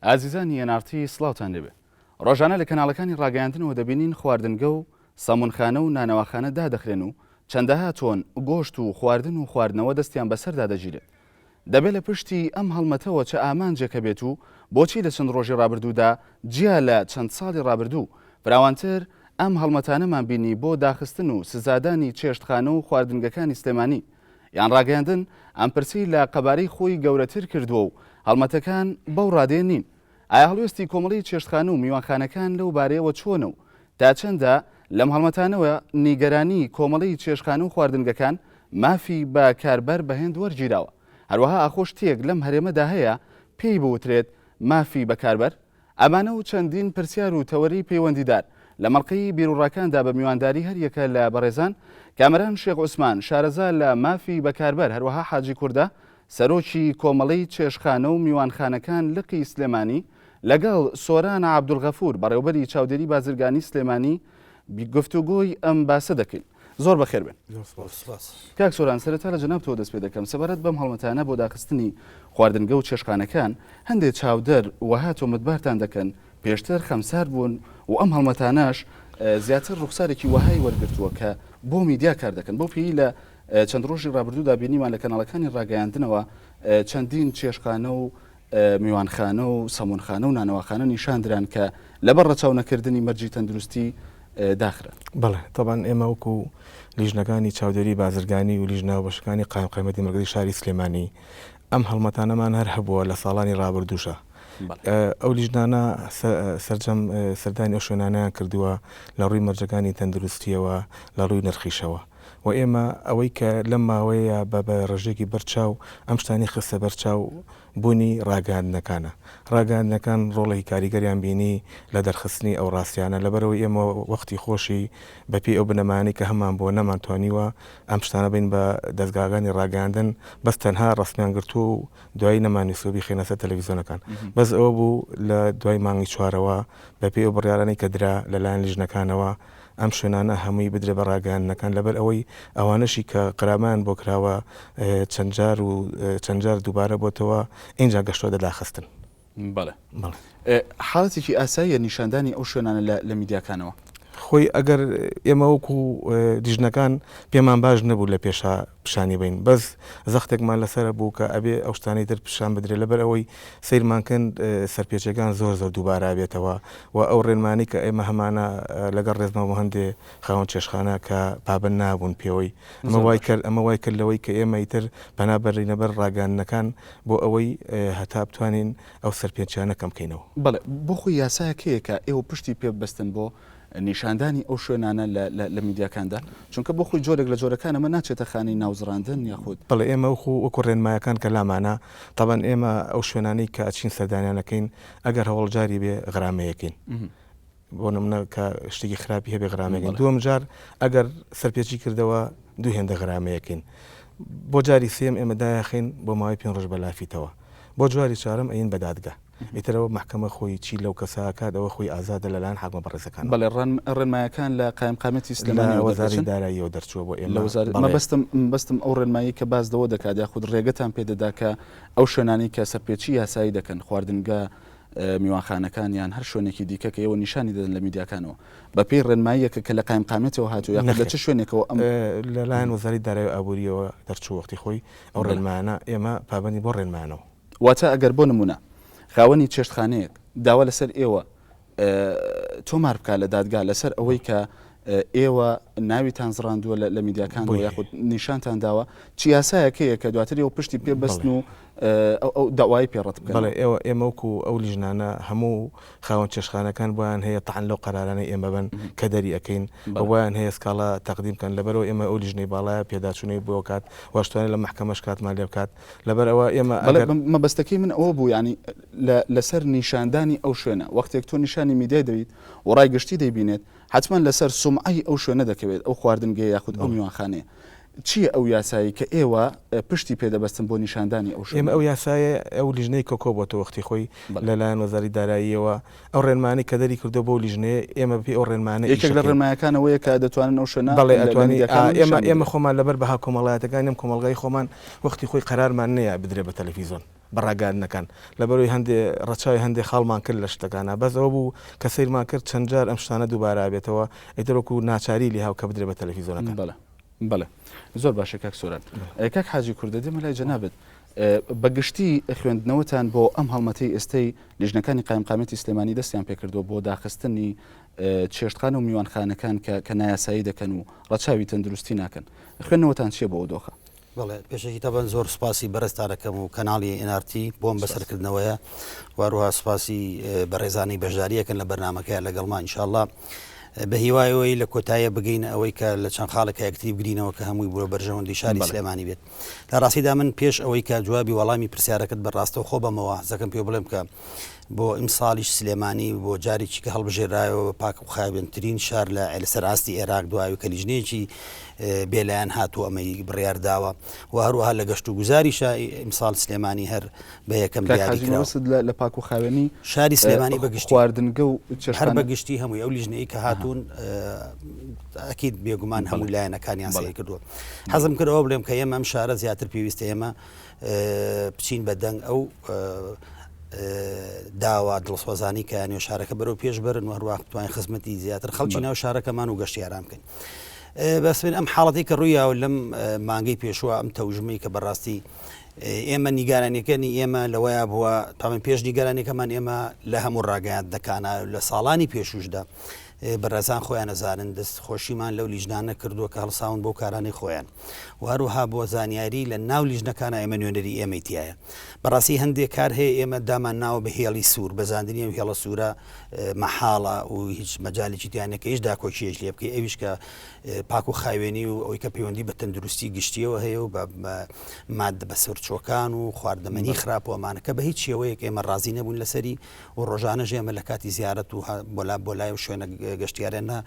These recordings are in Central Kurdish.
ئازیزانی NRT سڵاوتان لێبێ. ڕۆژانە لە کەناڵەکانی ڕاگەیاندنەوە دەبینین خواردنگە و سەمونخانە و نانەواخانە دادەخرێن و چەندەها تۆن گۆشت و خواردن و خواردنەوە دەستیان بەسەردا دەگیرێت. دەبێ لە پشتی ئەم هەڵمەتەوە چ ئامانجێک هەبێت و بۆچی لە چەند ڕۆژی ڕابردوودا جیا لە چەند ساڵی ڕابردوو فراوانتر ئەم هەڵمەتانەمان بینی بۆ داخستن و سزادانی چێشتخانە و خواردنگەکانی سلێمانی یان ڕاگەیاندن ئەم پرسەی لە قەبارەی خۆی گەورەتر کردووە و هەڵمەتەکان بەو ڕادەیە نین. ئایا هەڵوێستی کۆمەڵەی چێشتخانە و میوانخانەکان لەو بارەیەوە چۆنە و تا چەندە لەم هەڵمەتانەوە نیگەرانی کۆمەڵەی چێشتخانە و خواردنگەکان مافی بە کاربەر بە هێند وەرگیراوە؟ هەروەها ئاخۆ شتێک لەم هەرێمەدا هەیە پێی بوترێت مافی بەکاربەر؟ ئەمانە و چەندین پرسیار و تەوەرەی پەیوەندیدار لە مەڵقەی بیروڕاکاندا بە میوانداری هەریەکە لە بەڕێزان کامەران شێخ عوسمان شارەزا لە مافی بەکاربەر هەروەها حاجی کوردە سەرۆکی کۆمەڵەی چێشتخانە و میوانخانەکان لقی سلێمانی لەگەڵ سۆران عەبدولغەفور بەڕێوبەری چاودێری بازرگانی سلێمانی گفتوگۆی ئەم باسە دەکەین. زۆر بەخێر بێن. کاک سۆران سەرەتا لە جەنابتەوە دەست پێ دەکەم سەبارەت بەم هەڵمەتانە بۆ داخستنی خواردنگە و چێشتخانەکان هەندێ چاودەر وەها تۆمەتبارتان دەکەن پێشتر خەمسارد بوون و ئەم هەڵمەتانەش زیاتر ڕوخسارێکی وەهای وەرگرتووە کە بۆ میدیا کار دەکەن بەو پێی لە چەند ڕۆژی ڕابردوودا بینیمان لە کەناڵەکانی ڕاگەیاندنەوە چەندین چێشتخانە و میوانخانە و سەمونخانە و نانەواخانە نیشان دران کە لەبەر ڕەچاو نەکردنی مەرجی تەندروستی داخران. بەڵێ تەبعەن ئێمە وەکو لیژنەکانی چاودێری بازرگانی و لیژنە هاوبەشەکانی قایمقامیەتی مەرکەزی شاری سلێمانی ئەم هەڵمەتانەمان هەر هەبووە لە ساڵانی ڕابردووشا ئەو لیژنانە سەرجەم سەردانی ئەو شوێنانەیان کردووە لە ڕووی مەرجەکانی تەندروستیەوە لە ڕووی نرخیشەوە و ئێمە ئەوەی کە لەم ماوەیە بە بە ڕێژەیەکی بەرچاو ئەم شتانەی خستە بەرچاو بوونی ڕاگەیاندنەکانە. ڕاگەیاندنەکان ڕۆڵێکی کاریگەریان بینی لە دەرخستنی ئەو ڕاستیانە، لەبەرئەوەی ئێمە وەختی خۆشی بە پێی ئەو بنەمایانەی کە هەمان بووە نەمانتوانیوە ئەم شتانە بەین بە دەزگاکانی ڕاگەیاندن، بەس تەنها ڕەسمیان گرتووە و دوایی نەمانویستوە بیخەینە سەر تەلەڤیزیۆنەکان. بەس ئەوە بوو لە دوای مانگی چوارەوە بە پێی ئەو بڕیارانەی کە درا لە لایەن لیژنەکانەوە ئەم شوێنانە هەمووی بدرێ بە ڕاگەیاندنەکان لەبەر ئەوەی ئەوانەشی کە غرامەیان بۆ کراوە چەند جار و چەند جار دووبارە بۆتەوە ئینجا گەشتووەتە داخستن. بەڵێ. بەڵێ. حاڵەتێکی ئاساییە نیشاندانی ئەو شوێنانە لە لە میدیاکانەوە؟ خۆی ئەگەر ئێمە وەکو لیژنەکان پێمان باش نەبوو لە پێشا پیشانی بەین بەس زەختێکمان لەسەرە بوو کە ئەبێ ئەو شتانەی تر پیشان بدرێ لەبەر ئەوەی سەیرمان کرد سەرپێچیەکان زۆر زۆر دووبارە ئەبێتەوە و ئەو ڕێنمانەی کە ئێمە هەمانە لەگەڵ ڕێزمان بۆ هەندێ خاوەن چێشتخانە کە پابەند نابوون پێوەی ئەمە وای کرد ئەمە وای کرد لەوەی کە ئێمە ئیتر پەنا بەرینە بەر ڕاگەیاندنەکان بۆ ئەوەی هەتا بتوانین ئەو سەرپێچیانە کەم بکەینەوە. بەڵێ بۆ خۆی یاسایەک هەیە کە ئێوە پشتی پێ ببەستن بۆ نیشاندانی ئەو شوێنانە لە لە لە میدیاکاندا؟ چونکە بۆ خۆی جۆرێک لە جۆرەکان ئەمە ناچێتە خانەی ناوزڕاندن یاخود. بەڵێ ئێمە وەکو وەکو ڕێنمایەکان کە لامانە تەبعەن ئێمە ئەو شوێنانەی کە ئەچین سەردانیان ئەکەین ئەگەر هەوڵجاری بێ غرامەیەکەین بۆ نمونە کە شتێکی خراپی هەبێ غرامەکەین دووەم جار ئەگەر سەرپێچی کردەوە دوو هێندە غرامەیەکەین بۆ جاری سێم ئێمە دایەخین بۆ ماوەی پێ ڕۆژ بە لافیتەوە بۆ جواری چوارەم ئەین بە دادگا ئیترەوە مەحکەمە خۆی چی لەو کەسە ئەکات ئەوە خۆی ئازادە لەلایەن حاکمە بەڕێزەکانەوە. بەڵێ ڕێنمایەکان لە قایمقامیەتی سلێمانیەوە لە وەزارەتی دەردەچن؟ داراییەوە دەرچووە بۆ ئێمە لە وەزارەت بەڵێ. مەبەستم مەبەستم ئەو ڕێنماییەی کە باس لەوە دەکات یاخود ڕێگەتان پێ دەدا کە ئەو شوێنانەی کە سەرپێچی یاسایی دەکەن خواردنگە میوانخانەکان یان هەر شوێنێکی دیکە کە ئێوە نیشانی دەدەن لە میدیاکانەوە بە پێی ڕێنماییەکە کە لە قایمقامیەتەوە هاتووە یاخود لە چ نەخێر شوێنێکەوە ئەم لەلایەن وەزارەتی دارایی و ئابوورییەوە دەرچوو وەختی خۆی ئەو بەڵێ. ڕێنمایانە ئێمە پابەندین بۆ ڕێنمایانەوە. واتە ئەگەر بۆ نموونە خاوەنی چێشتخانەیەک داوا لەسەر ئێوە تۆمار بکات لە دادگا لەسەر ئەوەی کە ئێوە ناویتان زڕاندووە لە میدیاکان یاخود نیشانتان داوە چی یاسایەک هەیە کە دواتر ئێوە پشتی پێ بەستن و ئەو داوای پێ ڕەت بکەن؟ بەڵێ ئێوە ئێمە وەکو ئەو لیژنانە هەموو خاوەن چێشتخانەکان بۆیان هەیە تەعن لەو قەرارانەی ئێمە بن کە دەری ئەکەین و بۆیان هەیە سکاڵا تەقدیم بکەن لەبەرئەوە ئێمە ئەو لیژنەی باڵایە پێداچوونەوەی بۆ کات واشتوانێت لە مەحکەمەش کاتمان لێ بکات لەبەر ئەوە ئێمە بەڵێ ئەگەر. مەبەستەکەی من ئەوە بوو یانی لە لەسەر نیشاندانی ئەو شوێنە وەختێک تۆ نیشانی میدیای دەیت و ڕای گشتی دەیبینێت حەتمەن لەسەر سومعەی ئەو شوێنە دەکەوێت ئەو خواردنگەیە یاخود ئەو بەڵێ. میوانخانەیە چییە ئەو یاسایەی کە ئێوە پشتی پێ دەبەستن بۆ نیشاندانی ئەو ئێمە شوێنە؟ ئەو یاسایە ئەو لیژنەی کە کۆبۆتەوە وەختی خۆی بەڵێ. لە لایەن وەزارەتی داراییەوە ئەو ڕێنمایانەی کە دەری کردووە بۆ لیژنەیە ئێمە بەپێی ئەو ڕێنمایانە یەکێک لە ئیشەکەین. ڕێنمایەکان ئەوەیە کە دەتوانن ئەو شوێنە بەڵێ لە لە ئەتوانی ئا میدیاکانەوە ئێمە نیشان ئێمە بدرێت. خۆمان لەبەر بەها کۆمەڵایەتەکانی ئەم کۆمەڵگای خۆمان وەختی خۆی قەرارمان نەیا بدرێ بە تەلەفیزۆن. بە ڕاگەیاندنەکان لەبەرئەوەی هەندێ ڕەچاوی هەندێ خاڵمان کرد لە شتەکانا بەس ئەوە بوو کە سەیرمان کرد چەند جار ئەم شتانە دووبارە ئەبێتەوە ئیتر وەکو ناچاری لێهاو کە بدرێ بە تەلەفیزۆنەکان. بەڵێ بەڵێ زۆر باشە کاک سۆران. کاک حاجی کوردە دێمە لای جەنابت بە گشتی خوێندنەوەتان بۆ ئەم هەڵمەتەی ئێستەی لیژنەکانی قایمقامیەتی سلێمانی دەستیان پێکردووە بۆ داخستنی چێشتخانە و میوانخانەکان کە کە نایاسایی دەکەن و ڕەچاوی تەندروستی ناکەن خوێندنەوەتان چییە بۆ ئەو دۆخە؟ بەڵێ پێشەکی تەبەن زۆر سوپاسی بەڕێزتان ئەکەم و کەناڵی NRT بۆم بەسەرکردنەوەیە و هەروەها سوپاسی بەڕێزانی بەشداریەکەن لە بەرنمەکەیان لەگەڵمان ئینشاءاللە بە هیوای ئەوەی لە کۆتاییە بگەینە ئەوەی کە لە چەند خاڵێک یەکتری بگرینەوە کە هەمووی بۆ بەرژەوەندی شاری سلێمانی بێت لە ڕاستیدا من پێش ئەوەی کە جوابی وەڵامی پرسیارەکەت بە ڕاستەوخۆ بەمەوە حەزەکەم پێ بڵێم کە بۆ ئیمساڵیش سلێمانی بۆ جارێکی کە هەڵبژێرایەوە بە پاک و خاوێنترین شار لە لەسەر ئاستی ئێراق دوای کە لیژنەیەکی بێلایەن هاتوو ئەمەی بڕیار داوە و هەروەها لە گەشت و گوزاریشە ئیمساڵ سلێمانی هەر بە یەکەم دیاری کراوە. لە پاک و خاوێنی شاری سلێمانی بە گشتی خواردنگە و هەر بە گشتی هەمووی ئەو لیژنەی کە هاتوون ئەکید بێگومان هەموو لایەنەکانیان سەیر کردووە. حەزم کرد ئەوە بڵێم کە ئێمە ئەم شارە زیاتر پێویستە ئێمە بچین بە دەنگ ئەو داوا دڵسۆزانی کە نێو شارەکە بەرەو پێش بەرن و هەروە بتوانین خزمەتی زیاتر خەڵکی ناو شارەکەمان و گەشتیاران بکەین. بەس من ئەم حاڵەتی کە ڕوویاوە لەم مانگەی پێشوە ئەم تەوژمەی کە بەڕاستی ئێمە نیگەرانیەکەنی ئێمە لەوەیە بووە تامان پێش نیگەرانەکەمان ئێمە لە هەموو ڕاگەیاندنەکانە لە ساڵانی پێشوشدا بەڕێزان خۆیان ئەزانن دەست خۆشیمان لەو لیژنانە کردووە کە هەڵساون بەو کارانەی خۆیان و هەروەها بۆ زانیاری لە ناو لیژنەکانە ئێمە نوێنەری ئێمەی تایە بەڕاستی هەندێک کار هەیە ئێمە دامان ناوە بە هێڵی سوور بەزاندنی ئەو هێڵە سوورە مەحاڵە و هیچ مەجالێکی تیانە کە هیچ داکۆکیەش لێ بکەی ئەویش کە پاک و خاوێنی و ئەوەی کە پەیوەندی بە تەندروستی گشتیەوە هەیە و بە مادە بەسەرچۆکان و خواردەمەنی خراپ و ئەمانەکە بە هیچ شێوەیەک ئێمە ڕازی نەبوون لەسەری و ڕۆژانەش ئێمە لە کاتی زیارەت و بۆلا بۆ لای و شوێنە گەشتیارێنە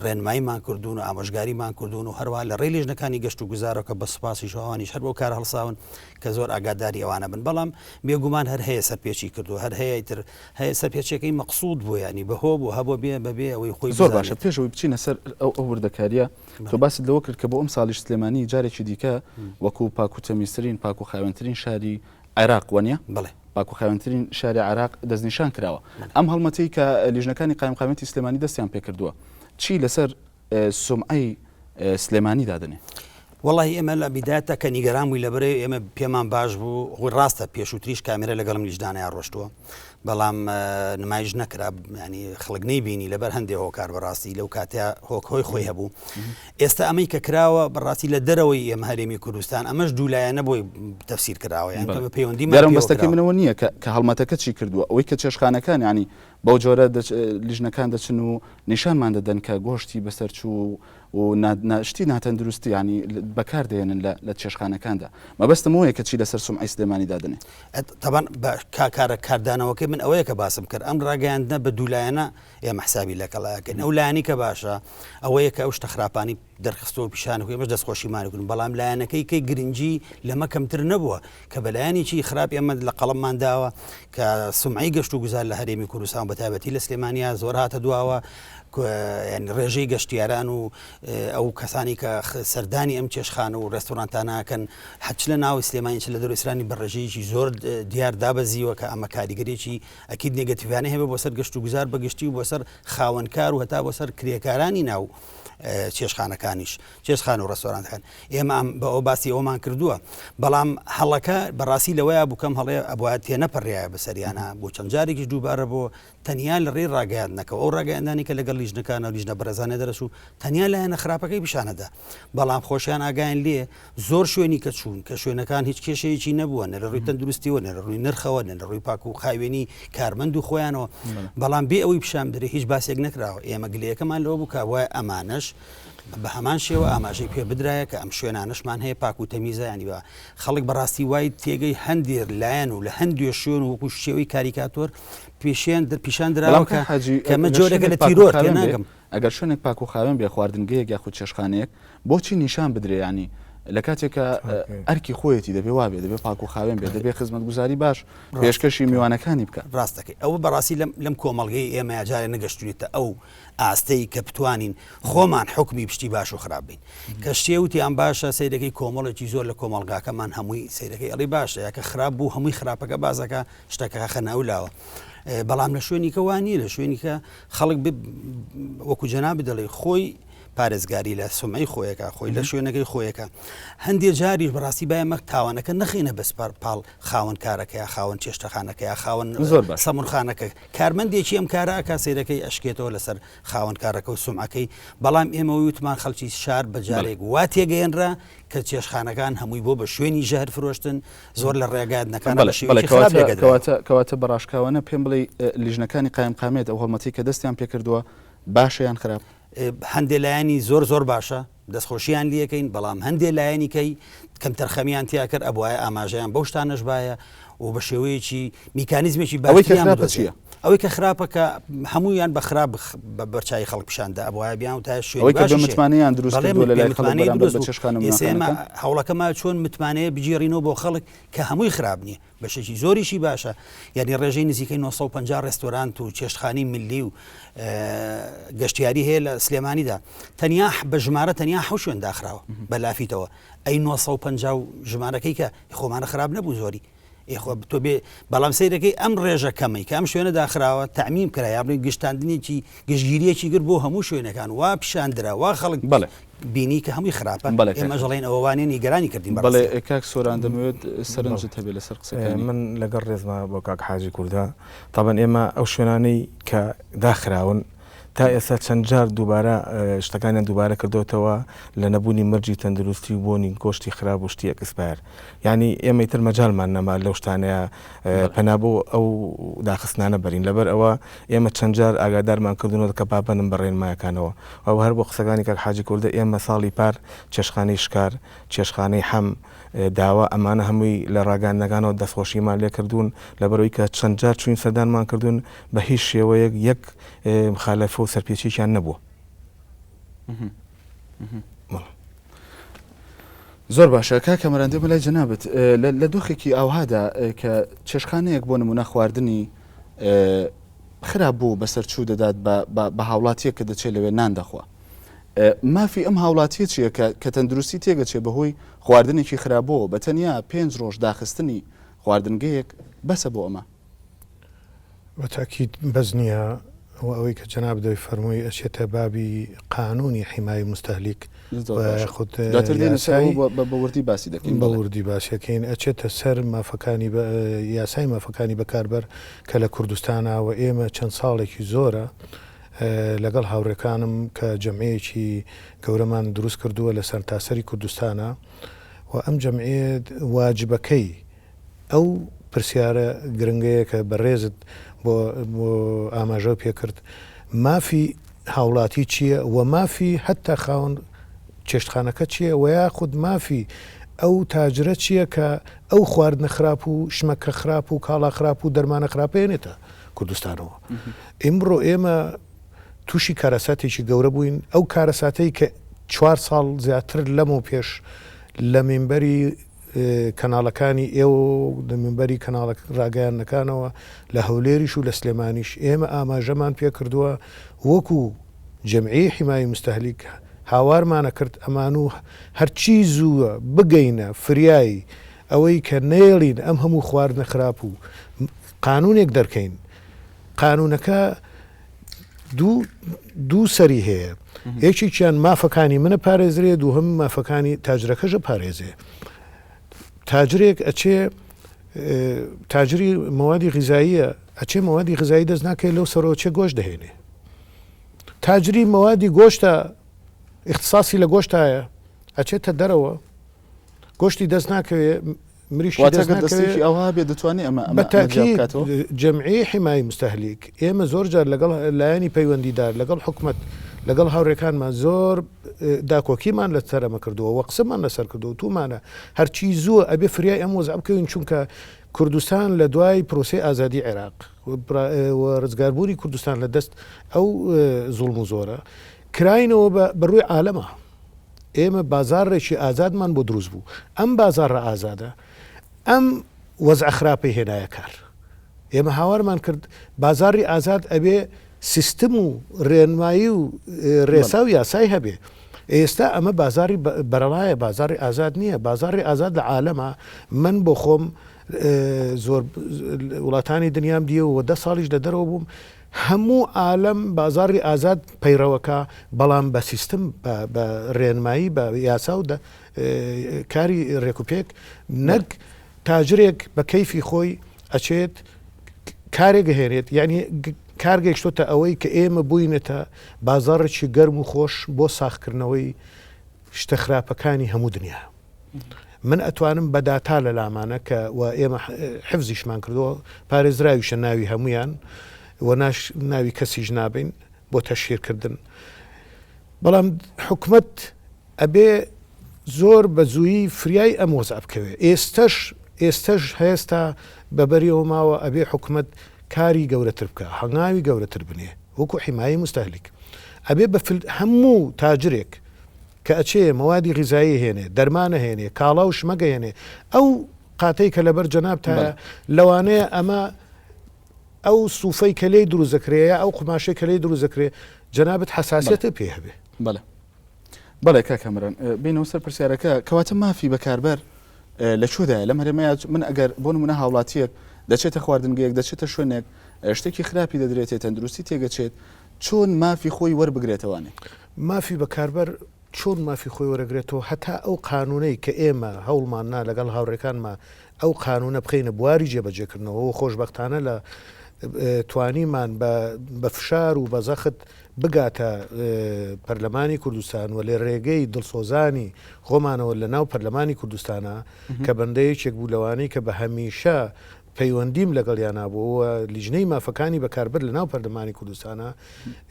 ڕێنماییمان کردوون و ئامۆژگاریمان کردوون و هەروە لە ڕێی لیژنەکانی گەشت و گوزارەوە کە بە سوپاسیش ئەوانیش هەر بەو کارە هەڵساون کە زۆر ئاگاداری ئەوانە بن بەڵام بێگومان هەر هەیە سەرپێچی کردووە هەر هەیە ئیتر هەیە سەرپێچیەکەی مەقسود بووە یانی بەهۆ بوو هەبووە بێ بەبێ ئەوەی خۆی زۆر باشە پێش ئەوەی بچینە سەر ئەو ئەو وردەکارییە تۆ باست لەوە کرد کە بۆ ئەمساڵیش سلێمانی جارێکی دیکە وەکو پاک و تەمیزترین پاک و خاوێنترین شاری عێراق وەنیە؟ بەڵێ. پاک و خاوێنترین شاری عێراق دەستنیشان کراوە. ئەم هەڵمەتەی کە لیژنەکانی قایمقامیەتی سلێمانی دەستیان پێکردووە چی لەسەر سومعەی سلێمانی دادەنێ؟ وەڵاهی ئێمە لە بیدایەتدا کە نیگەران بووین لەبەرئ ئێمە پێمان باش بوو خۆی ڕاستە پێشووتریش کامێرە لەگەڵم لیژنانەیا ڕۆشتووە بەڵام نمایش نەکرا ینی خەڵک نەیبینی لەبەر هەندێ هۆکار بەڕاستی لەو کاتە هۆک هۆی خۆی هەبوو ئێستا ئەمەی کە کراوە بەڕاستی لە دەرەوەی ئێمە هەرێمی کوردستان ئەمەش دوولایەنە بۆی تەفسیر کراوە یان بە پەیوەندی دیارە مەبەستەکەی منەوە نییە کە کە هەڵمەتەکە چی کردووە ئەوەی کە چێشخانەکان ینی بەو جۆرە لیژنەکان دەچن و نیشانمان دەدەن کە گۆشتی بەسەرچوو و شتی ناتەندروستی ینی بەکار دێنن لە چێشخانەکاندا مەبەستم ئەوەیە کە چی لەسەر سومعەی سلێمانی دادەنێ. تەبان کارە کاردانەوەکەی من ئەوەیە کە باسم کرد ئەم ڕاگەیاندنە بە دوولایەنە ئێمە حسابی لەگەڵ ئەکەین ئەو لایەنی کە باشە ئەوەیە کە ئەو شتە خراپانی دەرخستەوە پیشان و ئێمەش دەستخۆشیمان کردن بەڵام لایەنەکەی کەی گرنگی لەمە کەمتر نەبووە کە بەلایەنێکی خراپ ئێمە لە قەڵەممان داوە کە سمعی گەشت و گوزار لە هەرێمی کوردستان بە تایبەتی لە سلێمانیا زۆر هاتە دواوە ڕێژەی گەشتیاران و ئەو کەسانی کە سەردانی ئەم چێشخانە و ڕێستۆرانتاناکەن هەچ لە ناو سلێمانی چ لە دەرەوەی بە ڕێژەیەکی زۆر دیار دابەزیوە کە ئەمە کاریگەرێکی ئەکید نێگەتیڤانەی هەبێ بۆ سەر گەشتوگوزار بە گشتی و بۆ سەر خاوەنکار و هەتا بۆ سەر کرێکارانی ناو چێشخانەکانیش چێشخان و ڕێستۆرانتەکان ئێمە ئەم بە ئەو باسی ئەومان کردووە بەڵام هەڵەکە بەڕاستی لەوەیە بوو کەم هەڵەیە ئەبوایە تێنەپەڕیایە بەسەریانە بۆ چەند جارێکیش دووبارە بۆ تەنیا لە ڕێی ڕاگەیاندنەکەوە ئەو ڕاگەیاندانی کە لەگەڵ لیژنەکانە و لیژنە بەڕێزانە دەرەچوو تەنیا لایەنە خراپەکەی پیشانەدا بەڵام خۆشیان ئاگایان لێ زۆر شوێنی کە چوون کە شوێنەکان هیچ کێشەیەکی نەبووە نە لە ڕووی تەندروستیەوە نە لە ڕووی نرخەوە نە لە ڕووی پاک و خاوێنی کارمەند و خۆیانەوە بەڵام بێ ئەوەی پیشان بدرێ هیچ باسێک نەکراوە ئێمە گلەیەکەمان لەوە بوو کە وایە ئەمانەش بە هەمان شێوە ئاماژەی پێ بدرایە کە ئەم شوێنانەشمان هەیە پاک و تەمیزە ینی بە خەڵک بەڕاستی وای تێگەی هەندێک لایەن و لە هەندێ شوێن و وەکو شێوەی کاریکاتۆر پیشێن پیشان دراوە کە کەمە جۆرێکە لە تیرۆر تێناگەم ئەگەر شوێنێک پاک و خاوێن بێ خواردنگەیەک یاخود چێشتخانەیەک بۆچی نیشان بدرێ یانی. لە کاتێکە ئەرکی خۆیەتی دەبێ وابێ دەبێ پاک و خاوێن بێت دەبێ خزمەتگوزاری باش پێشکەشی میوانەکانی بکە. ڕاستەکەی ئەوە بەڕاستی لەم لەم کۆمەڵگەی ئێمە جارێ نەگەشتوینەتە ئەو ئاستەی کە بتوانین خۆمان حوکمی پشتی باش و خراپ بین کە شتێ وتیان باشە سەیرەکەی کۆمەڵێکی زۆر لە کۆمەڵگاکەمان هەمووی سەیرەکەی ئەڵی باشە یا کە خراپ بوو هەمووی خراپەکە بازەکە شتەکە خەنە ئەو لاوە بەڵام لە شوێنیکە وا نییە لە شوێنیکە خەڵک وەکو جەنابی دەڵێ خۆی پارێزگاری لە سمعی خۆیەکە خۆی لە شوێنەکەی خۆیەکە هەندێ جاریش بەڕاستی باە مەک تاوانەکە نەخینە بەس پاڵ خاوەن کارەکە یا خاوەن چێشتەخانەکە یا خاوەن زۆر سەمونخانەکە کارمەندێکی ئەم کارە ئەکا سەیرەکەی ئەشکێتەوە لەسەر خاوەن کارەکە و سومعەکەی بەڵام ئێمە وتمان خەڵکی شار بە جارێک وا تێگەیەنرا کە چێشخانەکان هەمووی بۆ بە شوێنی ژەهر فرۆشتن زۆر لە ڕێگادنەکان بە شێوەیەکی خراپ لێگەدراوە. کەواتە بە ڕاشکاوانە پێم بڵێی لیژنەکانی قایمقامیەت ئەو هەڵمەتەی کە دەستیان پێکردووە باشە یان خراپ؟ هەندێ لایەنی زۆر زۆر باشە دەستخۆشیان لەکەین بەڵام هەندێ لایەنی کەی کەمتەرخەمیان تیا کرد ئەبوایە ئاماژەیان بەو شتانەش بایە و بە شێوەیەکی میکانیزمێکی ئەوەی کە خراپە چییە؟ ئەوەی کە خراپە کە هەموویان بە خراپ بە بەرچوی خەڵک پیشاندا ئەبوایە بیان و تا شوێن ئەوەی کە بە متمانەیان دروست کردووە لە لای خەڵک بەرامبەر بە چێشتخانە و ئێستا ئێمە هەوڵەکەمان چۆن متمانەیە بگێڕینەوە بۆ خەڵک کە هەمووی خراپ نییە بەشێکی زۆریشی باشە، یانی ڕێژەی نزیکەی 950 ڕێستۆرانت و چێشتخانەی میللی و گەشتیاری هەیە لە سلێمانیدا تەنیا بە ژمارە تەنیا حەوت شوێن داخراوە بە لافیتەوە ئەی 950 و ژمارەکەی کە خۆمانە خراپ نەبوو زۆری ئێخۆ تۆ بێ بەڵام سەیرەکەی ئەم ڕێژە کەمەی کە ئەم شوێنە داخراوە تەعمیم کرا یا بڵێن گشتاندنێکی گشتگیریەکی گرت بۆ هەموو شوێنەکان وا پیشاندرا وا خەڵک بەڵێ. بینی کە هەمووی خراپە بەڵێ کاک. ئێمەش ئەڵێین ئەوە وانیە نیگەرانی کردین بەڵێ بەڕاستی. کاک سۆران دەمەوێت سەرنجت هەبێ لەسەر قسەکانی. من لەگەڵ ڕێزما بۆ کاک حاجی کوردە تەبەن ئێمە ئەو شوێنانەی کە داخراون تا ئێستا چەند جار دووبارە شتەکانیان دووبارە کردۆتەوە لە نەبوونی مەرجی تەندروستی و بۆنی گۆشتی خراپ و شتی expire یانی ئێمە ئیتر مەجالمان نەما لەو شتانەیە پەنا بۆ ئەو داخستنانە بەرین لەبەر ئەوە ئێمە چەند جار ئاگادارمان کردوونەوە کە پابەندن بە ڕێنمایەکانەوە و هەر بۆ قسەکانی کاک حاجی کوردە ئێمە ساڵی پار چێشتخانەی شکار، چێشتخانەی حەم، داوە ئەمانە هەمووی لە ڕاگەیاندنەکانەوە دەستخۆشیمان لێ کردوون لەبەرئەوەی کە چەند جار چووین سەردانمان کردوون بە هیچ شێوەیەک یەک مخالەفە و سەرپێچیەکیان نەبووە. زۆر باشە کاک کامەران دێمە لای جەنابت لە دۆخێکی ئاوهادا کە چێشخانەیەک بۆ نمونە خواردنی خراپ بوو بەسەر چوو دەدات بە هاوڵاتیەک کە دەچێت لەوێ نان دەخوا مافی ئەم هاوڵاتیە چییە کە کە تەندروستی تێگەچێ بەهۆی خواردنێکی خراپەوە بە تەنیا پێنج ڕۆژ داخستنی خواردنگەیەک بەسە بۆ ئەمە؟ بە تەئکید بەس نییە و ئەوەی کە جەنابت دەی فەرمووی ئەچێتە بابی قانوونی حیمایەی موستەهلیک زۆر و باشە یاخود دواتر دێینە سەر یاسای ئەوە بە بە وردی باسی دەکەین بە بەڵێ. وردی باسی ئەکەین ئەچێتە سەر مافەکانی بە یاسای مافەکانی بەکاربەر کە لە کوردستانا و ئێمە چەند ساڵێکی زۆرە لەگەڵ هاوڕێکانم کە جەمعیەکی گەورەمان دروست کردووە لە سەرتاسەری کوردستانا و ئەم جەمعیە واجبەکەی ئەو پرسیارە گرنگەیە کە بەڕێزت بۆ ئاماژەو پێکرد، مافی هاوڵاتی چییە و مافی هەتا خاوەن چێشتخانەکە چییە و یاخود مافی ئەو تاجرە چییە کە ئەو خواردنە خراپ و شمەکە خراپ و کاڵا خراپ و دەرمانە خراپە هێنێتە کوردستانەوە. ئیمڕۆ ئێمە تووشی کارەساتێکی گەورە بووین، ئەو کارەساتەی کە چوار ساڵ زیاتر لەمەو پێش لە مینبەری کەناڵەکانی ئێوە و لە مینبەری کەناڵە ڕاگەیاندنەکانەوە لە هەولێریش و لە سلێمانیش ئێمە ئاماژەمان پێکردووە وەکو جەمعیەی حیمایەی موستەهلیک هاوارمانە کرد ئەمان و هەرچی زووە بگەینە فریای ئەوەی کە نەیەڵین ئەم هەموو خواردنە خراپ و قانونێک دەرکەین قانونەکە دوو دوو سەری هەیە یەکێکیان مافەکانی منە پارێزرێ دووهەم مافەکانی تاجرەکەشە پارێزێ تاجرێک ئەچێ تاجری مەوادی غیزاییە ئەچێ مەوادی غزایی دەست ناکەێت لەو سەرۆچێ گۆش دەهێنێ تاجری مەوادی گۆشتە اختصاصی لە گۆشتایە ئەچێتە دەرەوە گۆشتی دەست ناکەوێ مریشکی واتە دەست گەر ناکەوێ. دەستێکی ئەوها بێ دەتوانێ ئەمە بە ئەمە جیا تاکید بکاتەوە؟ جەمعیەی حیمایەی موستەهلیک ئێمە زۆر جار لەگەڵ لایەنی پەیوەندیدار لەگەڵ حکومەت لەگەڵ هاورێکانمان زۆر داکۆکیمان لەسەر ئەمە کردووە و قسەمان لەسەر کردووە وتوومانە هەرچی زووە ئەبێ فریای ئەم وەزعە بکەوین چونکە کوردستان لە دوای پرۆسەی ئازادی عێراق و ڕزگاربوونی کوردستان لە دەست ئەو زوڵم و زۆرە کراینەوە بە ڕووی عالەمە. ئێمە بازاڕێکی ئازادمان بۆ دروست بوو. ئەم بازاڕە ئازادە ئەم وەزعە خراپەی هێنایە کار. ئێمە هاوارمان کرد بازاڕی ئازاد ئەبێ سیستم و رێنمایی و رێسا و یاسای هەبێ. ئێستا ئەمە بازاڕی بەرەڵایە، بازاڕی ئازاد نییە. بازاڕی ئازاد لە عالەما من بۆ خۆم زۆر وڵاتانی دنیام دیەوە و دە ساڵیش لە دەرەوە بووم، هەموو عالەم بازاڕی ئازاد پەیڕەوەکا بەڵام بە سیستم بە رێنمایی بە یاسا و کاری رێکوپێک نەک تاجرێک بە کەیفی خۆی ئەچێت کارێک ئەهێنێت یعنی کار گەیشتۆتە ئەوەی کە ئێمە بووینەتە بازاڕێکی گەرم و خۆش بۆ ساخکردنەوەی شتە خراپەکانی هەموو دنیا. من ئەتوانم بە داتا لە لامانە کە و ئێمە حفزیشمان کردووە پارێزراویشە ناوی هەمویان و ناش ناوی کەسیش نابین بۆ تەشهیرکردن بەڵام حکومت ئەبێ زۆر بە زوویی فریای ئەم وەزعە بکەوێ ئێستەش ئێستەش هێستا بە بەریەوە ماوە ئەبێ حکومت کاری گەورەتر بکا هەنگاوی گەورەتر بنێ وەکو حیمایەی موستەهلیک ئەبێ بە هەموو تاجرێک کە ئەچێ مەوادی غیزایی هێنێ دەرمان ئەهێنێ کاڵا و شمەک ئەهێنێ ئەو قاتەی کە لەبەر جەنابتایە لەوانەیە ئەمە ئەو سوفەی کە لێی دروست دەکرێ یا ئەو قوماشەی کە لێی دروست دەکرێ جەنابت حەساسیەتت پێ هەبێ. بەڵێ بەڵێ کاک کامەران بینەوە سەر پرسیارەکە کەواتە مافی بەکاربەر لە کوێدایە لەم هەرێمەیە من ئەگەر بۆ نمونە هاوڵاتیەک دەچێتە خواردنگەیەک دەچێتە شوێنێک شتێکی خراپی دەدرێتێ تەندروستی تێگەچێت چۆن مافی خۆی وەربگرێتەوانێ؟ مافی بەکاربەر چۆن مافی خۆی وەرەگرێتەوە هەتا ئەو قانونەی کە ئێمە هەوڵمان نا لەگەڵ هاوڕێکانما ئەو قانونە بخەینە بواری جێبەجێکردنەوە و خۆشبەختانە لە توانیمان بە فشار و بە زەخت بگاتە پەرلەمانی کوردستان و لە رێگەی دڵسۆزانی خۆمانەوە لە ناو پەرلەمانی کوردستانا کە بەندە یەکێک بوو لەوانەی کە بە هەمیشە پەیوەندیم لەگەڵیانا بوو و لیژنەی مافەکانی بەکاربەر لە ناو پەرلەمانی کوردستانا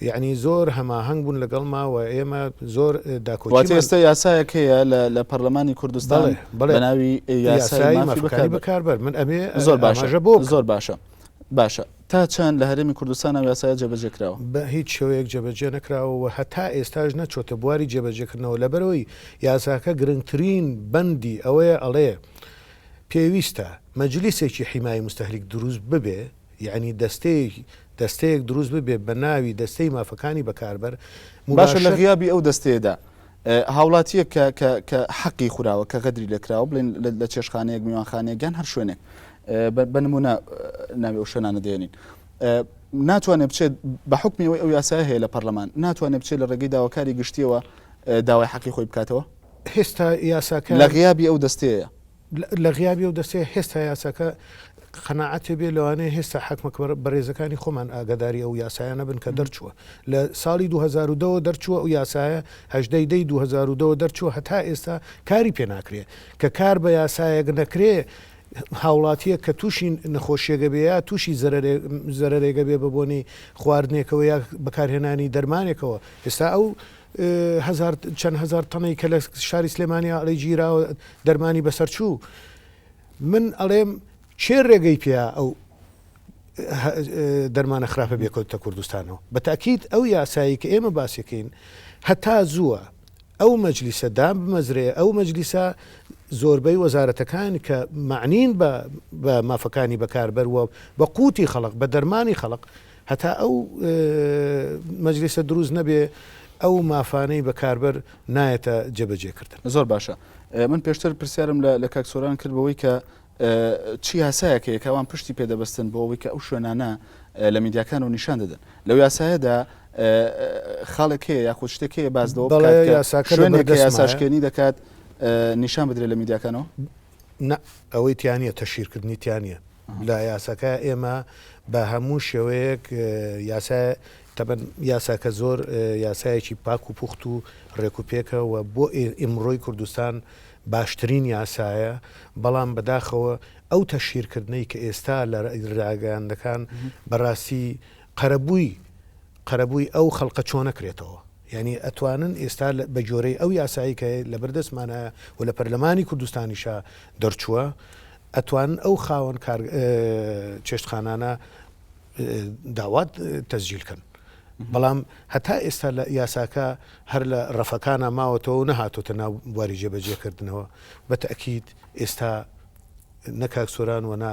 یعنی زۆر هەماهەنگ بوون لەگەڵما و ئێمە زۆر داکۆکیمان واتە ئێستا یاسایەک هەیە لە پەرلەمانی کوردستان بەڵێ بە ناوی یاسای مافی مافەکانی بەکاربەر من ئەبێ زۆر باشە بۆ زۆر باشە باشە تا چەند لە هەرێمی کوردستان ئەو یاسایە جێبەجێ کراوە؟ بە هیچ شێوەیەک جێبەجێ نەکراوە و هەتا ئێستاش نەچۆتە بواری جێبەجێکردنەوە لەبەرئەوەی یاساکە گرنگترین بەندی ئەوەیە ئەڵێ پێویستە مەجلیسێکی حیمایەی موستەهلیک دروست ببێ یەعنی دەستەیەک دەستەیەک دروست ببێ بە ناوی دەستەی مافەکانی بەکاربەر باشە لە غیابی ئەو دەستەیەدا هاوڵاتییەک کە کە کە حەقی خوراوە کە غەدری لێکراوە بڵێن لە چێشخانەیەک میوانخانەیەک یان هەر شوێنێک بە نمونە ناوی ئەو شوێنانە دێنین ناتوانێت بچێت بە حکمی ئەوەی ئەو یاسای هەیە لە پەرلەمان ناتوانێت بچێت لە ڕێگەی داواکاری گشتیەوە داوای حەقی خۆی بکاتەوە هێستا یاساکە لە غیابی ئەو دەستەیە لە غیابی ئەو دەستەیە هێستا یاساکە قەناعەتێ بێ لەوانەیە هێستا حاکمە بەڕێزەکانی خۆمان ئاگاداری ئەو یاسایە نەبن کە دەرچووە لە ساڵی 2010 ەوە دەرچووە ئەو یاسایە هەژدەی دەی 2010 ەوە دەرچووە هەتا ئێستا کاری پێ ناکرێ کە کار بە یاسایەک نەکرێ هاوڵاتیەک کە تووشی نەخۆشیەگە بێ یا تووشی زەرەرێگە بێ بە بۆنەی خواردنێکەوە یا بەکارهێنانی دەرمانێکەوە ئێستا ئەو هەزار چەند هەزار تەنەی کە لە شاری سلێمانی ئەڵێ گیراوە دەرمانی بەسەرچوو من ئەڵێم کێ ڕێگەی پێیا ئەو دەرمانە خراپە بێکەوتە کوردستانەوە بە تاکیید ئەو یاسایی کە ئێمە باسیەکەین هەتا زووە ئەو مەجلیسە دام بمەزرێ ئەو مەجلیسە زۆربەی وەزارەتەکان کە معنین بە بە مافەکانی بەکاربەر وە بە قوتی خەڵق بە دەرمانی خەڵق هەتا ئەو مەجلیسە دروست نەبێ ئەو مافانەی بەکاربەر نایەتە جێبەجێکردن. زۆر باشە من پێشتر پرسیارم لە کاک سۆران کرد بەوەی کە چی یاسایەک هەیە کە ئەوان پشتی پێدەبەستن بۆ ئەوەی کە ئەو شوێنانە لە میدیاکان و نیشان دەدەن لەو یاسایەدا خاڵێک هەیە یاخود شتێک هەیە باز لەوە بکات کە شوێنێک کە یاساشکێنی دەکات نیشان بدرێت لە میدیاکانەوە؟ نا ئەوەی تیا نییە تەشهیرکردنی تیا نییە لە یاساکە ئێمە بە هەموو شێوەیەک یاسا تەبەن یاساکە زۆر یاسایەکی پاک و پوخت و ڕێک و پێکە و بۆ ئیمڕۆی کوردستان باشترین یاسایە بەڵام بەداخەوە ئەو تەشهیرکردنەی کە ئێستا لە ڕاگەیاندەکان بەڕاستی قەرەبووی قەرەبووی ئەو خەڵقە چۆنەکرێتەوە یانی ئەتوانن ئێستا بە گۆرەی ئەو یاسایی کە لەبەر دەستمانایە و لە پەرلەمانی کوردستانیشا دەرچووە ئەتوانن ئەو خاوەن کار چێشتخانانە داوات تەسجیل کەن. بەڵام هەتا ئێستا لە یاساکە هەر لە ڕەفەکانە ماوەتەوە و نەهاتۆتە ناو بواری جێبەجێکردنەوە بە تەئکید ئێستا نە کاک سۆران و نا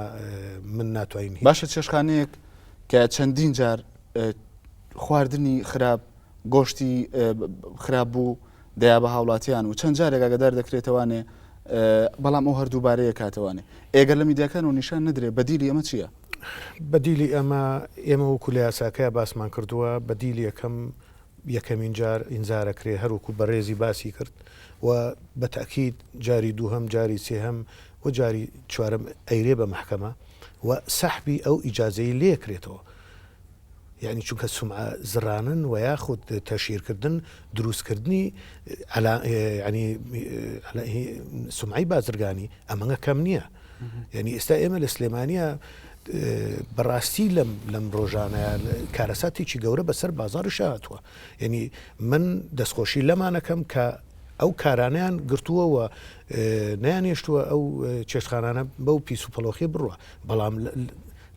من ناتوانین هیچ. باشە چێشتخانەیەک کە چەندین جار خواردنی خراپ گۆشتی خراپ بوو دەیا بە هاوڵاتیان و چەند جارێک ئاگادار دەکرێتەوانێ بەڵام ئەو هەر دووبارەیە کاتەوانێ ئێگەر لە میدیاکان و نیشان نەدرێ بەدیلی ئەمە چییە؟ بەدیلی ئەمە ئێمە وەکو لە یاساکەیا باسمان کردووە بەدیلی یەکەم یەکەمین جار ئینزار ئەکرێ هەر وەکو بەڕێزی باسی کرد و بە تەئکید جاری دووهەم جاری سێهەم و جاری چوارەم ئەیرێ بە مەحکەمە و سەحبی ئەو ئیجازەی لێ کرێتەوە یعنی چونکە سومعە زڕانن و یاخود تەشهیرکردن دروستکردنی ینی سومعەی بازرگانی ئەمەنگە کەم نییە یعنی ئێستا ئێمە لە سلێمانە بەڕاستی لەم لەم ڕۆژانە کارەساتێکی گەورە بەسەر بازاڕیشا هاتووە یعنی من دەستخۆشی لەمانەکەم کە ئەو کارانیان گرتووە و نیانێشتووە ئەو چێشتخانانە بەو پیس و پەڵۆخی بڕوە بەڵام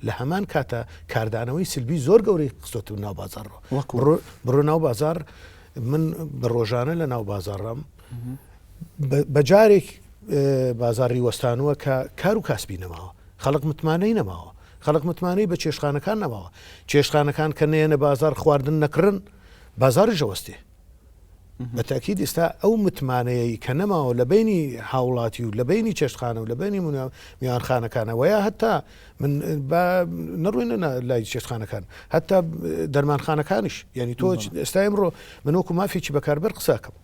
لە هەمان کاتە کاردانەوەی سلبی زۆر گەورەی خستۆتە ناو بازاڕەوە بڕۆ ناو بازار من بە ڕۆژانە لە ناو بازاڕم بە جارێک بازاڕی وەستانووە کە کار و کاسبی نەماوە خەڵک متمانەی نەماوە خەڵک متمانەی بە چێشتخانەکان نەماوە چێشتخانەکان کە نەیەنە بازار خواردن نەکڕن بازاڕیش ئەوەستێ بە تاکید ئێستا ئەو متمانەیە کە نەماوە لە بینی هاوڵاتی و لە بینی چێشتخانە و لە بینی میوانخانەکانەوە یا هەتا من با نەڕوینە لای چێشتخانەکان هەتا دەرمانخانەکانیش یعنی تۆ ئێستا ئمڕۆ من وەکو مافێکی بەکاربەر قساکەم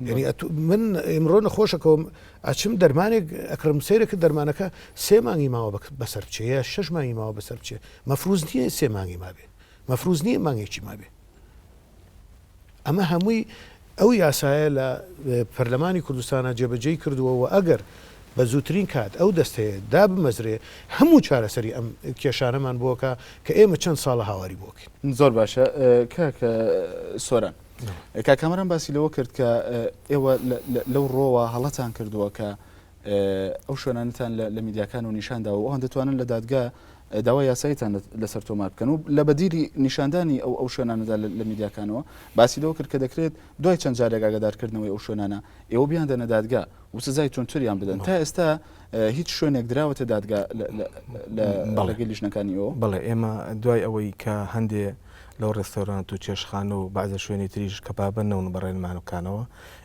یعنی من ئمڕۆ نەخۆشەکەم ئەچم دەرمانێک ئەکڕم سەیرەکە دەرمانەکە سێ مانگی ماوە بەسەر بچێ یا شەش مانگی ماوە بەسەر بچێ مەفروز نییە سێ مانگی مابێ مەفروز نییە مانگێکی مابێ ئەمە هەمووی ئەو یاسایە لە پەرلەمانی کوردستانە جێبەجێی کردووە و ئەگەر بە زووترین کات ئەو دەستەیە دابمەزرێ هەموو چارەسەری ئەم کێشانەمان بۆکە کە ئێمە چەند ساڵە هاواری بۆکەین. زۆر باشە کاک سۆران. کاک کامەران باسی لەوە کرد کە ئێوە لەو ڕۆوە هەڵەتان کردووە کە ئەو شوێنانتان لە میدیاکان و نیشان داوە ئەوان دەتوانن لە دادگا داوای یاساییتان لەسەر تۆمار بکەن و لە بەدیلی نیشاندانی ئەو ئەو شوێنانەدا لە میدیاکانەوە باسی لەوە کرد کە دەکرێت دوای چەند جارێک ئاگادارکردنەوەی ئەو شوێنانە ئێوە بیاندەنە دادگا و سزای توندتریان بدەن تا ئێستا هیچ شوێنێک دراوەتە دادگا لە ڕێگەی لیژنەکانی ئێوە؟ بەڵێ ئێمە دوای ئەوەی کە هەندێ لەو ڕێستۆرانت و چێشتخانە و بەعزە شوێنی تریش کە پابەند نەبوون بە ڕێنمانەکانەوە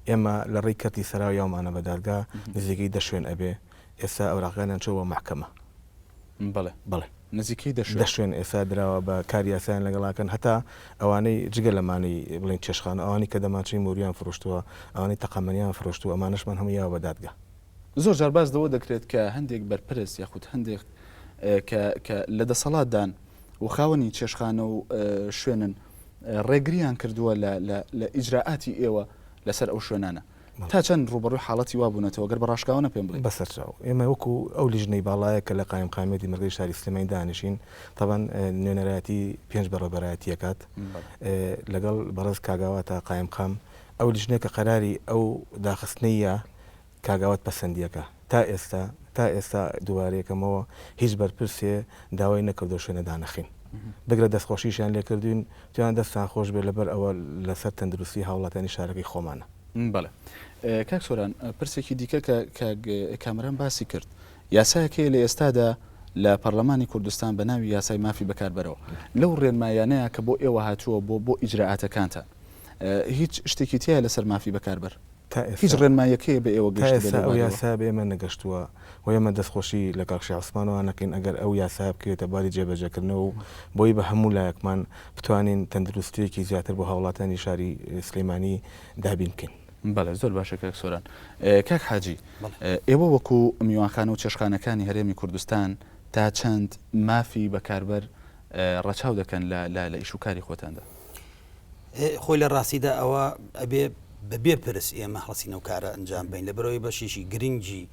ئێمە لە ڕێی کەرتی سەراو یاومانە بە دادگا نزیکەی دە شوێن ئەبێ ئێستا ئەوراقەکانیان چووە بۆ مەحکەمە. بەڵێ. بەڵێ. نزیکەی دە شوێن. دە شوێن ئێستا دراوە بە کاری یاسایان لەگەڵ ئەکەن هەتا ئەوانەی جگە لەمانەی بڵێین چێشتخانە ئەوانەی کە دەمانچەی مۆریان فرۆشتووە ئەوانەی تەقەمەنیان فرۆشتووە ئەمانەشمان هەموو یاوە بە دادگا. زۆر جار باس لەوە دەکرێت کە هەندێک بەرپرس یاخود هەندێک کە کە لە دەسەڵاتدان و خاوەنی چێشخانە و شوێنن ڕێگریان کردووە لە لە ئیجرائاتی ئێوە لەسەر ئەو شوێنانە تا چەند ڕووبەڕووی حاڵەتی وا بوونەتەوە گەر بە ڕاشکاوانە پێم بڵێی؟ بەسەرچاو. ئێمە وەکو ئەو لیژنەی باڵایە کە لە قایمقامیەتی مەرکەزی شاری سلێمانی دانیشین، تەبعەن نوێنەرایەتی پێنج بەڕێوەبەرایەتی ئەکات لەگەڵ بەڕێز کاک ئاواتە قایمقام، ئەو لیژنەیە کە قەراری ئەو داخستنەی یا کاک ئاوات پەسەندیەکە تا ئێستا تا ئێستا دووبارەیەکەمەوە هیچ بەرپرسێ داوای نەکردوە شوێنە دانەخین بگرە دەستخۆشیشیان لێکردوین وتیان دەستتان خۆش بێت لەبەر ئەوە لەسەر تەندروستی هاوڵاتیانی شارەکەی خۆمانە. بەڵێ کاک سۆران پرسێکی دیکە کە کاک کامەران باسی کرد یاسایەک هەیە لە ئێستادا لە پەرلەمانی کوردستان بە ناوی یاسای مافی بەکاربەرەوە لەو ڕێنمایانەیە کە بۆ ئێوە هاتووە بۆ بۆ ئیجرائاتەکانتان هیچ شتێکی تایە لەسەر مافی بەکاربەر؟ تا ئێستا هیچ ڕێنماییەک هەیە بە ئێوە تا گەیشتبێ ئێستا لەو ئەو بارەیەوە؟ یاسایە بە ئێمە نەگەشتووە و ئێمە دەستخۆشی لە کاک شێخ عوسمانەوە نەکەین ئەگەر ئەو یاسایە بکەوێتە بواری جێبەجێکردنەوە و بۆی بە هەموو لایەکمان بتوانین تەندروستییەکی زیاتر بۆ هاوڵاتیانی شاری سلێمانی دابین بکەین. بەڵێ زۆر باشە کاک سۆران. کاک حاجی ئێوە وەکو میوانخانە و چێشتخانەکانی هەرێمی کوردستان تا چەند مافی بەکاربەر ڕەچاو دەکەن لە لە ئیش و کاری خۆتاندا؟ خۆی لە ڕاستیدا ئەوە ئەبێ بەبێ پرس ئێمە هەڵسین ئەو کارە ئەنجام بین لەبەرەوەی بەشێکی گرنگی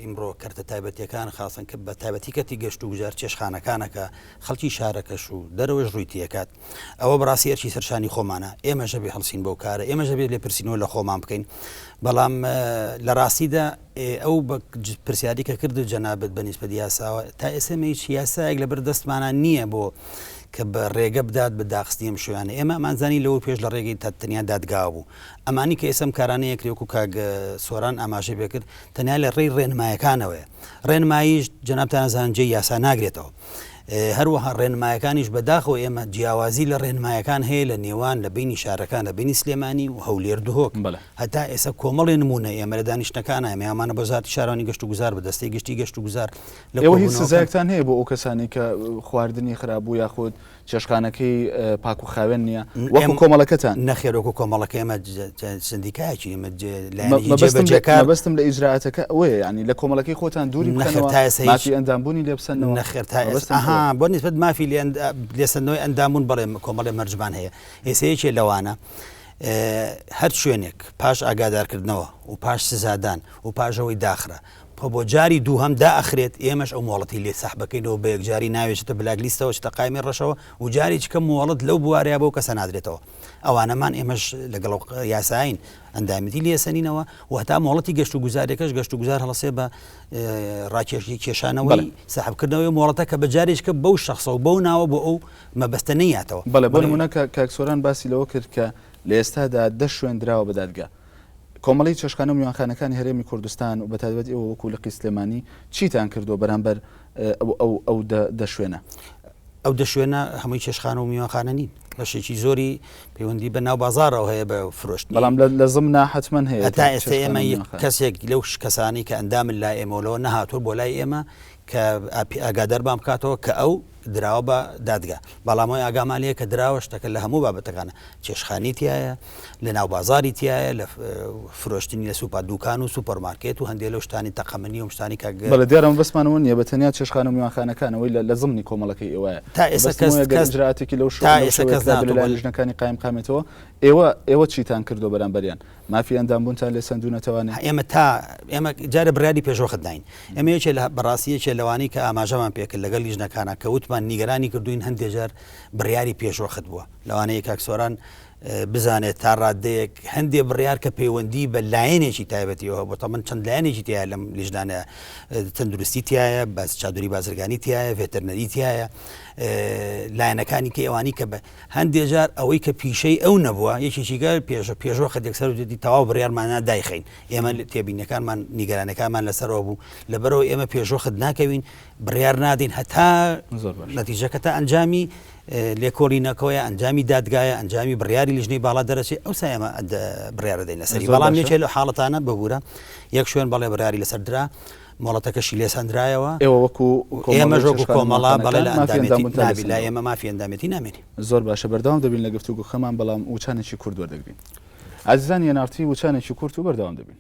ئیمڕۆ کەرتە تایبەتیەکان خاصن کە بە تایبەتی کەتی گەشت و گوزار چێشخانەکانەکە خەڵکی شارەکەش و دەرەوەش ڕووی تێکات ئەوە بەڕاستی ئەرکی سەرشانی خۆمانە ئێمە ژەبێ هەڵسین بەو کارە ئێمە ژەبێت لێپرسینەوە لە خۆمان بکەین بەڵام لە ڕاستیدا ئەو بە پرسیاری کە کرد جەنابت بە نیسبەت یاساوە تا ئێستا هیچ یاسایەک لەبەر دەستمانە نییە بۆ. کە بە ڕێگە بدات بە داخستنی ئەم شوێنانە. ئێمە ئەمانزانی لەوە پێش لە ڕێگەی تەنیا دادگاوە بوو. ئەمانی کە ئێستا ئەم کارانە یەکرێ وەکو کاک سۆران ئاماژەی پێ کرد تەنیا لە ڕێی ڕێنمایەکانەوەیە. ڕێنماییش جەنابتان ئەزانن جێی یاسا ناگرێتەوە. هەروەها ڕێنمایەکانیش بەداخەوە ئێمە جیاوازی لە ڕێنمایەکان هەیە لە نێوان لە بینی شارەکان لە بینی سلێمانی و هەولێر دهۆک. هەتا ئێستا کۆمەڵێ نمونە ئێمە لە دانیشتنەکانە ئێمە یامانە بە وەزارەتی شارەوانی گەشت و گوزار بە دەستەی گشتی گەشت و گوزار لە ئێوە هیچ سزایەکتان هەیە بۆ ئەو کەسانی کە خواردنی خراپ بوو یاخود چێشتخانەکەی پاک و خاوێن نییە وەکو کۆمەڵەکەتان؟ نەخێر وەکو کۆمەڵەکە ئێمە سندیکایەکی ئێمە مەبەستم لە ئیجرائاتەکە ئەوەیە یانی لە کۆمەڵەکەی خۆتان دووری بخەنەوە مافی ئەندامبوونی لێ بسەنەوە. نەخێر تا ئێستا ئەها بۆ نیسبەت مافی لێسەندنەوەی ئەندامبوون بەڵێ کۆمەڵێ مەرجمان هەیە ئێستا یەکێ لەوانە هەر شوێنێک پاش ئاگادارکردنەوە و پاش سزادان و پاش ئەوەی داخرا خۆ بۆ جاری دووهەم دائەخرێت ئێمەش ئەو مۆڵەتی لێ سەحبەکەینەوە بە یەکجاری ناوێ چتە black list ەوە چتە قایمی ڕەشەوە و جارێکی کە مۆڵەت لەو بوارەیە بەو کەسە نادرێتەوە ئەوانەمان ئێمەش لەگەڵ یاساین ئەندامێتی لێسەنینەوە و هەتا مۆڵەتی گەشت و گوزارەکەش گەشت و گوزار هەڵەسێ بە ڕاکێشی کێشانەوەی سەحبکردنەوەی مۆڵەتە کە بە جارێککە بەو شخصە و بەو ناوە بۆ ئەو مەبەستە نەیاتەوە. بەڵێ بۆ نمونە کە کاک سۆران باسی لەوە کرد کە لە ئێستادا دە شوێن دراوە بە دادگا. کۆمەڵەی چێشتخانە و میوانخانەکانی هەرێمی کوردستان و بەتایبەت ئێوە وەکو لقی سلێمانی چیتان کردووە بەرامبەر ئەو ئەو دە شوێنە؟ ئەو دە شوێنە هەمووی چێشتخانە و میوانخانە نین، بەشێکی زۆری پەیوەندی بە ناو بازاڕەوە هەیە بە فرۆشتنی. بەڵام لە زمنا حەتمەن هەیە هەتا ئێستا ئێمە کەسێک لەو کەسانەی کە ئەندامن لای ئێمەوە لەوە نەهاتووە بۆ لای ئێمە کە ئاگادارمان بکاتەوە کە ئەو دراوە بە دادگا بەڵام ئەوەی ئاگامان لێیە کە دراوە شتەکە لە هەموو بابەتەکانە چێشخانی تایە لە ناو بازاری تایە لە فرۆشتنی لە سوپا دوکان و سوپەرمارکێت و هەندێک لەو شتانی تەقەمەنی و شتانی کە بەڵێ دیارە مەبەستمانەوە نییە بە تەنیا چێشخانە و میوانخانەکانەوەی لە زمنی کۆمەڵەکەی ئێوەیە تا ئێستا کەس کەس ئیجرائاتێکی لەو تا ئێستا کەس لەلایەن لیژنەکانی قایمقامێتەوە ئێوە ئێوە چیتان کردووە بەرامبەریان؟ مافی ئەندامبوونتان لێ سەندوونەتەوانێ؟ ئێمە تا ئێمە جارێ بڕیاری پێشوەخت داین. ئێمە یەکێ لە بەڕاستی یەکێ لەوانەی کە ئاماژەمان پێ کرد لەگەڵ لیژنەکانا کە وتمان نیگەرانی کردووین هەندێ جار بڕیاری پێشوەخت بووە. لەوانەیە کاک سۆران بزانێت تا ڕاددەیەک هەندێ بڕیار کە پەیوەندی بە لایەنێکی تایبەتیەوە هەبوو تەمەن چەند لایەنێکی تایە لەم لیژنانە تەندروستی تایە باز چادری بازرگانی تایە ڤێتەرنەری تایە لایەنەکانی کە ئەوانی کە بە هەندێ جار ئەوەی کە پیشەی ئەو نەبووە یەکێکی گەر پێش پێشوەخت یەکسەر وتێتی تەواو بڕیارمانە دایخەین ئێمە تێبینیەکانمان نیگەرانەکانمان لەسەرەوە بوو لەبەرەوە ئێمە پێشوەخت ناکەوین بڕیار نادەین هەتا زۆر باش نەتیجەکە تا ئەنجامی لێکۆڵینەکەوەیە ئەنجامی دادگایە ئەنجامی بڕیاری لیژنەی باڵا دەرەچێ ئەو ئێمە بڕیارە دەین لەسەری بەڵام یەکێ لە حاڵەتانە ببوورە یەک شوێن بەڵێ بڕیاری لەسەر درا مۆڵەتەکەشی لێسەندرایەوە. ئێوە وەکو ئێمەش وەکو کۆمەڵە بەڵێ لە ئەندامێتی نابی لای ئێمە مافی ئەندامێتی نامێنێ. زۆر باشە بەردەوام دەبین لە گفتوگۆکەمان بەڵام وچانێکی کورت وەردەگرین. ئازیزانی NRT وچانێکی کورت و بەردەوام دەبین.